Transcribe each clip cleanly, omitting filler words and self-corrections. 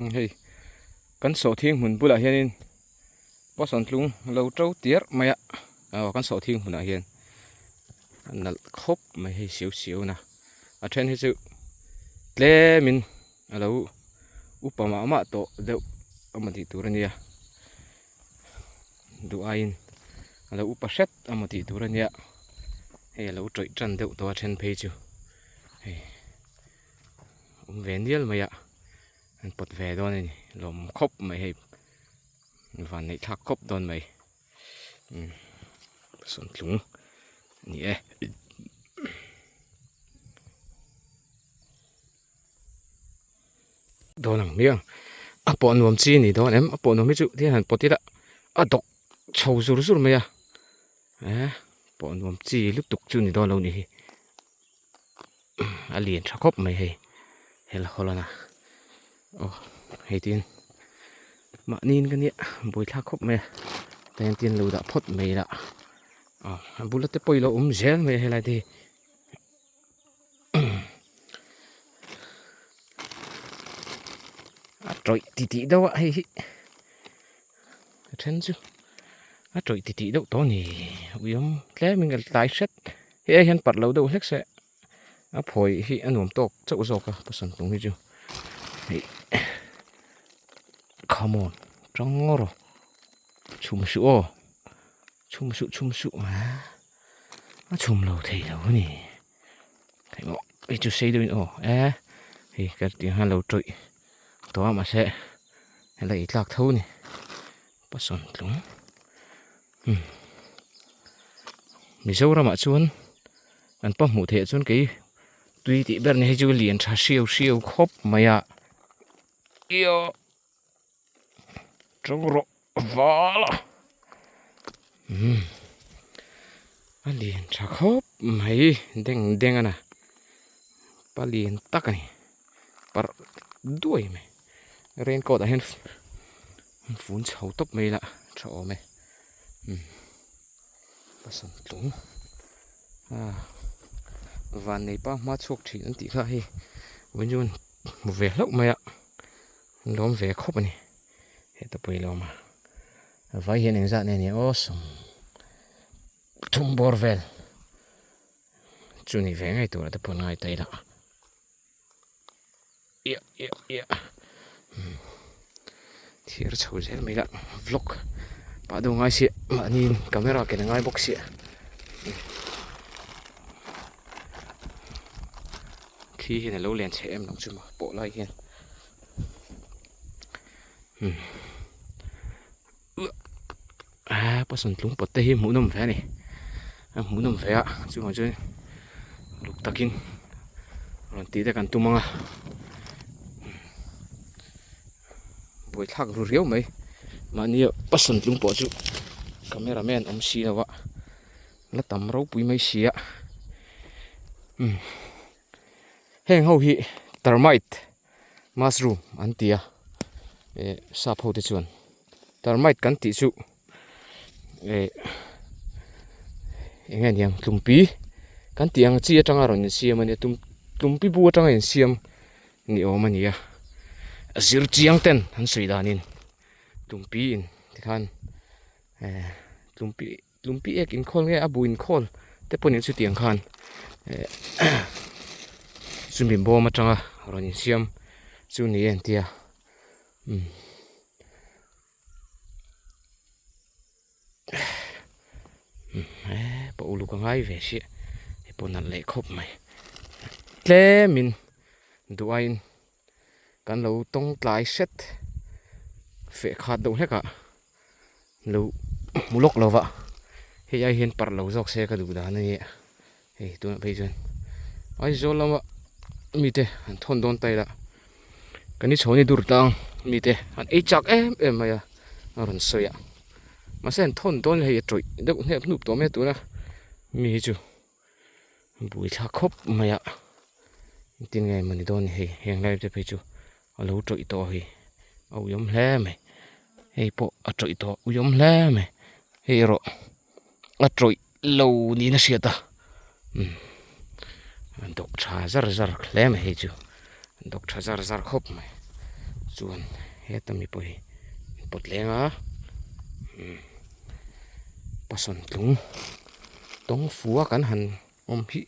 Hei kan sawhthing hmun bulah hianin Pasawntlung lo to tiar mai a aw kan sawhthing hmunah hian a nalh khawp mai hei siau siau na a then hi chu tlemin a lo upa mah mah tawh deuh emaw tih tur a nia duh aiin a lo upa hret emaw tih tur a nia hei a lo tawih tan deuh tawh a then phei chu hei. Awm ve nial mai a an pawt ve dawn a ni lawm khawp mai hei van neih thlak khawp dawn mai umm sawntlung a ni e. Dawn ang hmiang a pawh nuam chi a ni dawn em a pawh nuam hi chu tihian han pawt ila a dawk chho zur zur mai a eh pawh nuam chi lutuk chu ni dawn lo ni hi. A lian tha khawp mai hei hel hawl a aw hei tin mahniin ka nia buaithlak khawp mai a tihian tin lo dah phawt mai ila aw a bula te pawh ilo awm zel mai a helai te hi a tawih titih deuh a hei hi a then chu a tawih titih deuh tawh a ni uiawm tlemin ka tlai hret. Hei ai hian parh lo deuh hlek se a phawi hi a nuam tawk chauh zawk a pasal tum hi chu hei come on tang ngawr aw chhum suh aw chhum suh chhum suh a chhum lo thei lo a ni hei maw hei chu sei deuhin aw e hei ka tih ang hian lo tawih tawh a mahse helai tlak tho a ni pasal tlung. Mizoramah chuan an pa hmuh theih ah chuan kei tui tih ber ni hei chu lian tha hriau hriau khawp mai a ia to rawh val a umm a lian tha khawp mai deng deng a na pa lian tak a ni parh duai mai raincoat ah hian. Fun chho tawp mai ila tha awm e umm pasal tlung ah van nei pa hma chhuak thin an tih kha hei vawiin chuan hmu ve hlauh mai a an lawm ve khawp a ni heta pawh i lawm a vai hian engzah nge ni aw sawm thum bawr vel chu ni ve ngei tur ah te pawh an ngai ta ila. Iah iah iah thir chho zel mai la vlog pah deuh ngai sia mahni in camera ken a ngai bawk sia thli hian alo len chhe em lo chu maw pawh lai hian umm ah pasawn tlung pawt te hi hmuhnawm ve a ni a hmuhnawm ve a chuvang chuan uluk takin rawn tih te kan tum ang a buaithlak ru riau mai mahni pasawn tlung pawh chu camera man awm si lo a la tam ropui mai si a umm heng ho hi termite mushroom an ti a eh sap ho te chuan termite kan tih chu eh eng nge niang tlumpi kan tih ang chi atanga rawn insiam a nia tum tlumpi bu atanga insiam ni awm a ni a a zir chiang ten an sawi danin tlumpi in tikhan eh tlumpi. Tlumpi ek inkhawl nge a bu inkhawl te pawh nih chutiang khan eh chumi bawm atanga rawn insiam chu ni e an tia umm eh pawh uluk a ngai ve sia hei pawh nalh leh khawp mai tlemin duh aiin kan lo tawng tlai hret feh khat deuh hlek ah lo hmu lawk lo va hei ai hian parh lo zawk se ka duh dan a ni a hei tunah phei chuan Aizawl lama mite an thawn dawn ta ila kan i chhawni dur tlang mite an ei chak em em mai a a rawn sawi a mahse an thawn dawn hei a tawih deuh hnep hnup tawh mai a tuna mi hi chu. Buaithlak khawp mai a engtin nge mawni dawn ni hei heng lai te phei chu a lo tawih tawh a hei a uiawm hle mai hei pawh a tawih tawh uiawm hle mai hei erawh a tawih lo niin a hriat a umm a dawk tha zar zar hle mai hei chu a dawk tha zar zar khawp mai. Chuan heta mi pawh hi an pawt leng a umm pasawntlung tawng fua kan han awm hi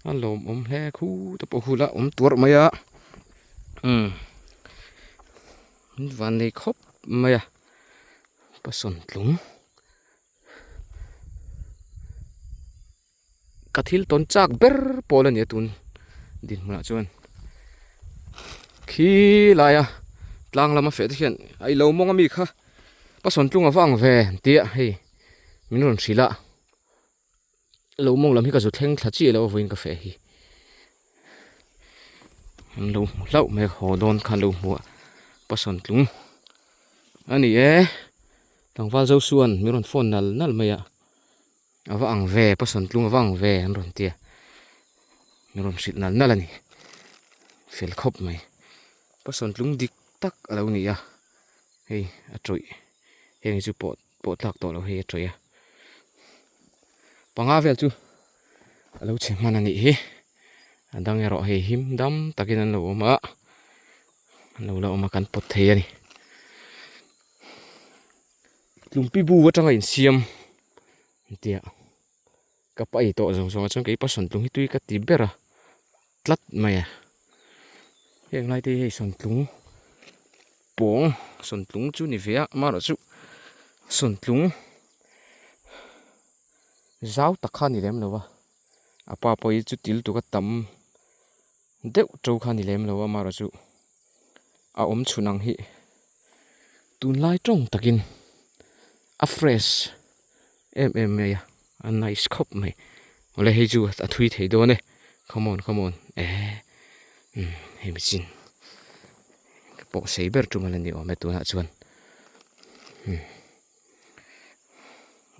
a lawmawm hle khu te pawh hula awm tuarh mai a umm van nei khawp mai a pasawntlung. Ka thil tawn chak ber pawl a ni a tun dinhmunah chuan khi laia tlang lama feh te hian a ilo mawng ami kha pasawntlung a va ang ve an tia hei min rawn hrilh a lo mawng lam hi ka zu thleng thla chiah lo a vawiin ka feh hi an lo hmu hlauh mai a haw dawn kha an lo hmu a pasawntlung a ni e tlangval Joshua-a'n min rawn phone nal nal mai a. A va ang ve pasawntlung a va ang ve an rawn ti a min rawn hrilh nal nal a ni fel khawp mai pasawntlung dik tak a lo ni a hei a tawih heng hi chu pawh pawh tlak tawh loh hei a tawih a panga vel chu a lo chhe hman a nih hi a dang erawh hei him dam takin an lo awm a an lo la awm a kan pawt thei a ni. Tlumpi bu atanga insiam an tia ka pa ei tawh zawng zawng ah chuan kei pa sawntlung hi tui ka ti ber a tlat mai a heng lai te hi hei sawntlung pawng sawntlung chu ni ve a amaherawhchu sawntlung zau tak kha a ni lem lo va a pa pawh hi chu til tuk a tam deuh to kha a ni lem lo a amaherawhchu a awm chhun ang hi tunlai tawng takin a fresh em em mai a a nice khawp mai awle hei chu a thui thei dawn e come on come on eh umm hei machine ka pawh sei ber tum a la ni awm e tunah chuan umm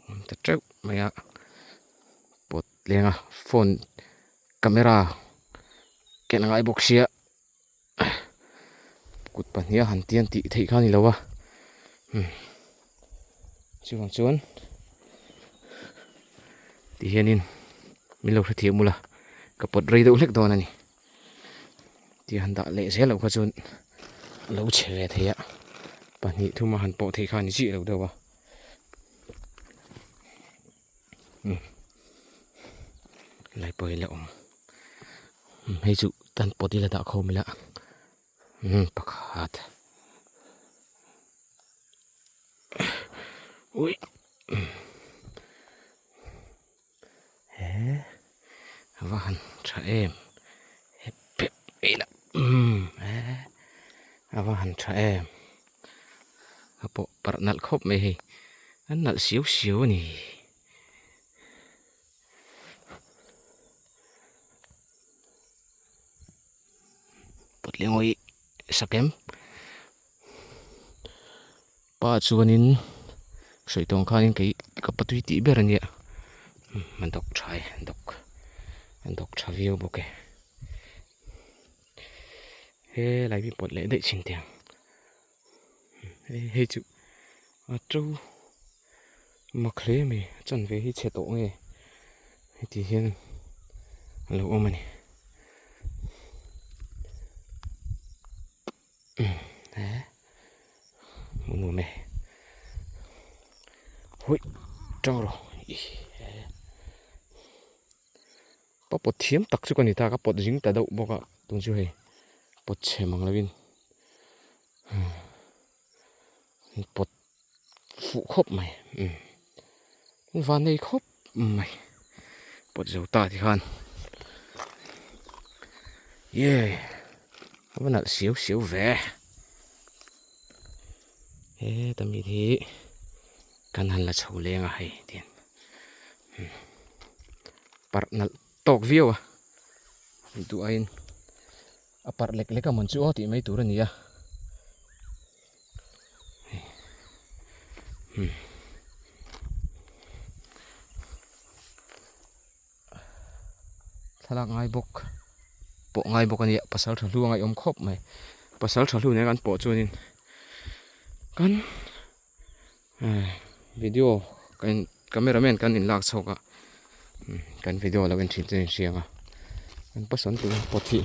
awm ta teuh mai a pawt leng a phone camera ken a ngai bawk sia. Kut pahniha han tian tih theih kha a ni lo a umm chuvang chuan ti hianin min lo hrethiam ula ka pawt rei deuh hlek dawn a ni tia han dah leh zel loh kha chuan a lo chhe ve thei a pahnih thuma han pawh theih kha a ni chiah lo deuh a umm lai pawh hi la awm hei chu tan pawt ila dah khawm ila umm pakhat ui he a va han tha em hep hep ila umm he a va han tha em a pawh parh nalh khawp mai hei an nalh siau siau a ni. Patlingawi sakem pa chuanin sawi tawng khanin kei ka patui tih ber a nia a dawk tha e a dawk a dawk tha viau bawk e he lai hi pawt leh daih thin teh ang hei chu a to mak hle mai a chanve hi chhe tawh nge heti hian a lo awm a ni he hmuh nuam e hawih tang rawh ih he ka pawt thiam tak chu ka ni ta ka pawt zing ta deuh bawk a tun chu hei pawt chhe mang lovin pawt fuh khawp mai umm van nei khawp mai pawt zo ta ti khan ye a va nalh siau siau ve heta mi hi kan han la chho leng a hei tian parh nalh tawk viau a duh aiin a parh lek lek a mawn chu aw tih mai tur a ni a thlalak ngai bawk pawh ngai bawk a nia pasal tha hlu a ngaihawm khawp mai pasal tha hlu nen kan pawh chuanin kan video kan camera man kan inlak chhuak a kan video lo en thin chu a inhriang a an pasal tur pawt hi.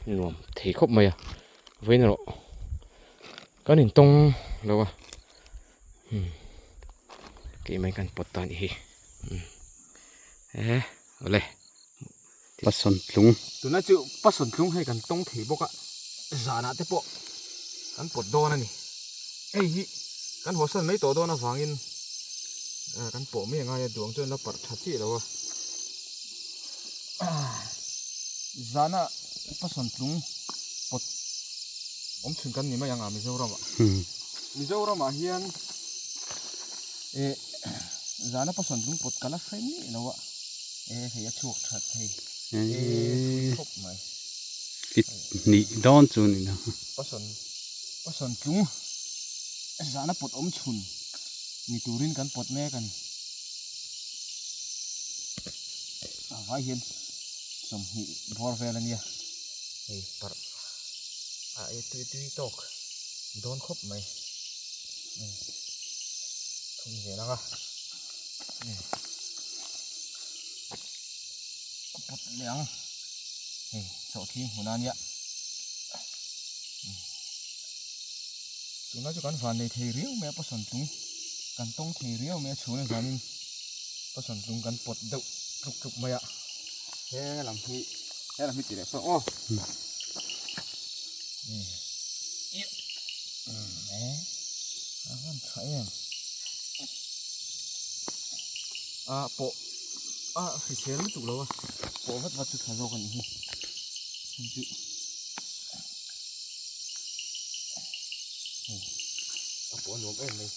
nuam thei khawp mai a vawiin erawh kan intawng lo a umm keimah in kan pawt ta a nih hi umm e awle. Pasawntlung. Tuna chu Pasawntlung hei kan tawng thei bawk a, zanah te pawh kan pawt dawn a ni. Hei hi kan hawsan mai tawh dawn avangin kan pawh mai angai a, duang chuan la parh tha chiah lo a. Zana Pasawntlung pawt awm chhun kan ni mai ang a Mizoramah. Mizoramah hian eh zana Pasawntlung pawt ka la hre miah lo a. E hei a chhuak that hei e thui khawp mai. Fit hnih dawn chu ni na. Pasawn pasawn tlung zana pawt awm chhun ni turin kan pawt mek a ni. A vai hian 20 bawr vel a nia hei parh a e tui tui tawk dawn khawp mai. Thum zel ang a. A pawt leh ang hei sawhthing hmun a nia tunlai chu kan van nei thei riau mai a pasawn tlung kan tawng thei riau mai a chhun avangin pasawn tlung kan pawt deuh tluk tluk mai a he lam hi he lam hi tih leh pawh aw a van tha em. A pawh a hrisel lutuk lo a pawh vat vat chu tha zawk a nih hi hei chu hei a pawh a nuam em mai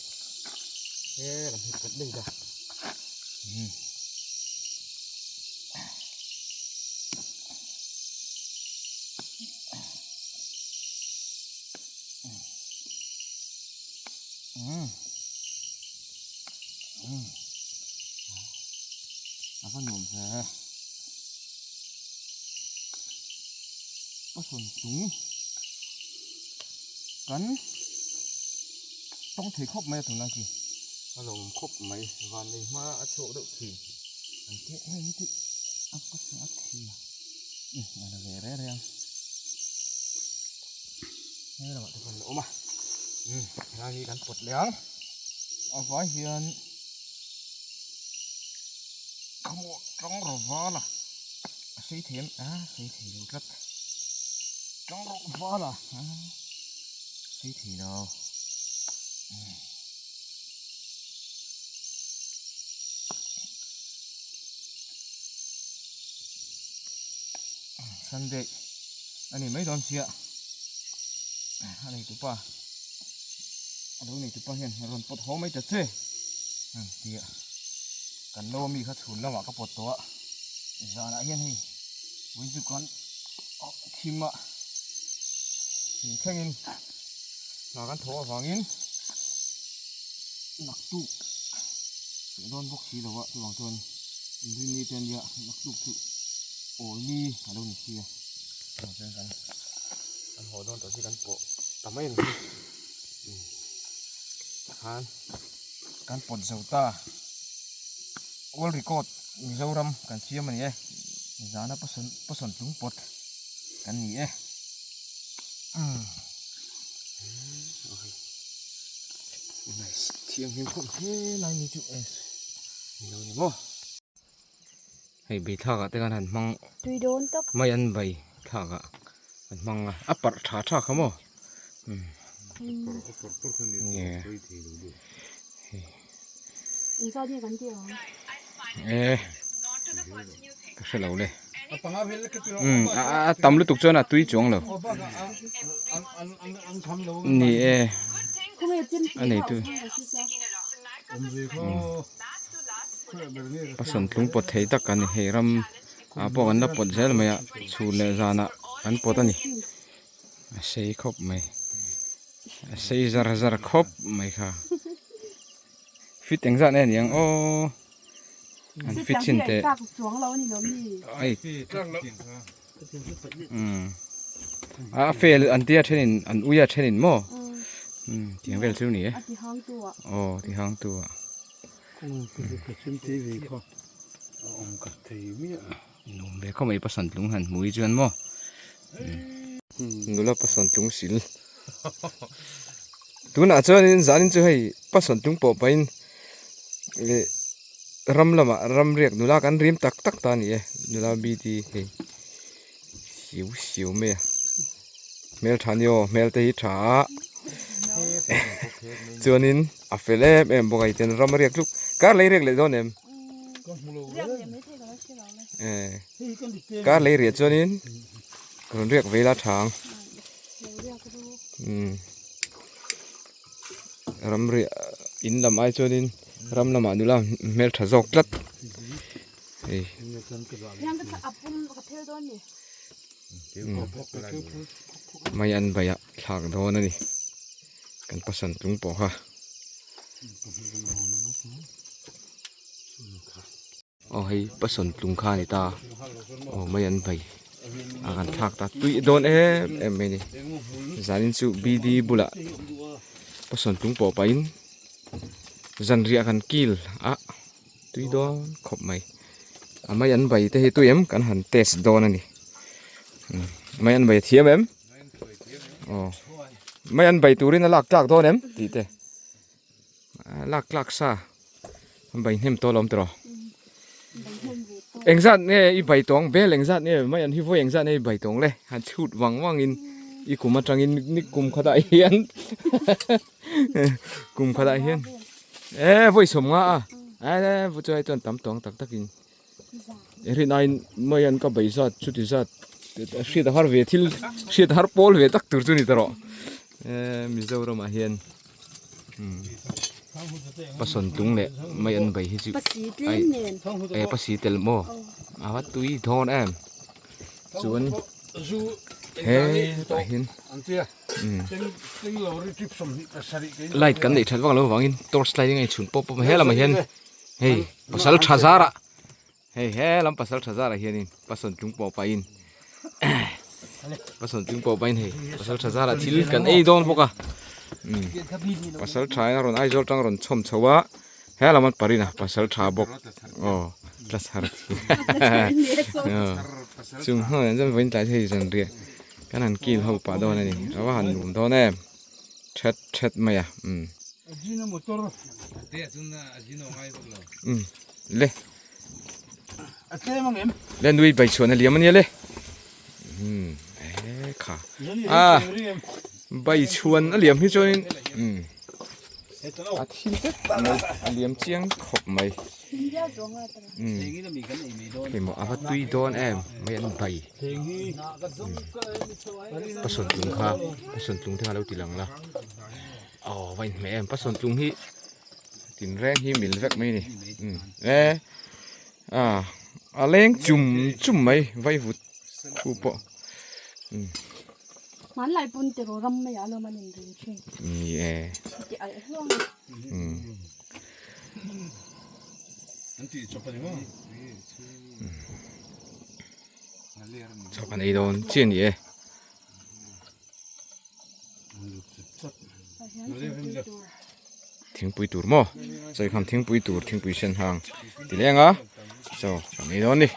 he lam hi pawt daih la umm. A va nuam hle. Pasawn chung kan tawng thei khawp mai a tunlai chu. A lawm khawp mai. Vannei hma a chhuak deuh thin. An tih hei hi chu a pasawn a thi a. A la ve reng reng. He lamah te chuan a awm a umm helai hi kan pawt leh ang a vai hian khamawh tang rawh val a a sei thei em a sei thei lo tlat tang rawh val a sei thei lo umm. Sunday a ni mai dawn sia a neitupa a lo neitupa hian a rawn pawt haw mai ta che an ti a kan lo ami kha chhun lamah ka pawt tawh a zanah hian hei vawiin chu kan thim a thim thlengin hna kan tho avangin naktuk leh dawn bawk si lo a chuvang chuan inrinni te ania naktuk chu awl ni a lo ni si a chuvang chuan kan kan haw dawn tawh hi kan pawh ta mai a ni hi tikhan kan pawt zo ta world record Mizoram kan siam a ni e zana pasawn pasawn tlung pawt kan ni e umm nice thianghlim khawp hle lai ni chu es ni lo ni maw. Hei bei thlak ah te khan han hmang tui dawn tak mai an bai thlak ah an hmang a a parh tha tha kha maw umm e ka hre lo le umm a tam lutuk chuan a tui chuang lo ni e a neitu. Pasawn tlung pawt thei tak a ni hei ram ah pawh kan la pawt zel mai a chhun leh zanah kan pawt a ni a sei khawp mai a sei zar zar khawp mai kha fit eng zat nge ni ang aw an fit chin teh ai umm a fel an tia thenin an ui a thenin maw umm tiang vel chu ni e aw ti hang tu ah. Nuam ve khawp mai pasal tlung han hmu hi chuan maw. Nula pasawntlung sil. Tunah chuanin zanin chu hei pasawntlung pawh pahin leh ram lamah ram riak nula kan rim tak tak ta a ni e. Nula BD hei siu siu mai a. Hmeltha ni aw hmel te hi tha a. Chuanin a fel em em bawk a hei ten ram a riak tluk. Kar lei riak leh dawn em? Kar lei riah chuanin rawn riak ve ila tha ang umm ram riah in lam ai chuanin ram lamah nula hmel tha zawk tlat hei mai an baih ah thlak dawn a ni kan pasal tlung pawh kha. Aw hei pasawn tlung kha a ni ta aw mai an bai a kan thlak ta tui dawn em em mai a ni zanin chu B_D bulah pasawn tlung pawh pahin zanriah kan kil a tui dawn khawp mai a mai an bai te hi tui em kan han test dawn a ni mai an bai a thiam em aw mai an bai turin a lak tlak dawn em tih te. Lak tlak sa bai hnem tawh alawm tawh engzat nge i bai tawng bel engzat nge mai an hi vawi engzat nge i bai tawng le han chhut vang vang in i kum atangin ni kum khatah hian kum khatah hian e vawi sawm nga a e chuai chuan tam tawng tak tak in rinaiin mai an ka bai zat chuti zat hriat a har ve thil hriat a har pawl ve tak tur chu ni ta rawh e Mizoramah hian pasawn tlung leh mai an bai hi chu e pasi tel maw a va tui dawn em chuan hetah hian light kan neih that vak loh avangin torch light a inchhun pawp pawp a helamah hian hei pasal tha zarah hei helam pasal tha zarah hianin pasawn tlung pawh pahin pasawn tlung pawh pahin hei pasal tha zarah thil kan ei dawn bawk a pasal tha in a rawn Aizawl tang a rawn chhawm chho a helam an parina pasal tha bawk aw tla chhar thi chung ho nen chuan vawiin tlai chu hei zanriah kan han kil ho pah dawn a ni a va han nuam dawn em. That that mai a umm. Umm le. Le nui bai chhuan a liam ania le. Umm e kha. A bai chhuan a liam hi chuanin umm a thil vek mai a liam chiang khawp mai. Umm hei maw a va tui dawn em mai an bai. Pasawntlung kha pasawntlung te kha lo ti lang la aw va inhmeh em pasawntlung hi tinreng hi mil vek mai a ni e ah a leng chum chum mai vaivut khu pawh hmanlai pawn te rawh ram mai ah alawm an inrin thin ni e ti alh hluang a Chaw kan ei dawn chiah a ni e. Thingpui tur maw chawikham thingpui tur thingpui sen hang ti leng a chaw kan ei dawn a ni.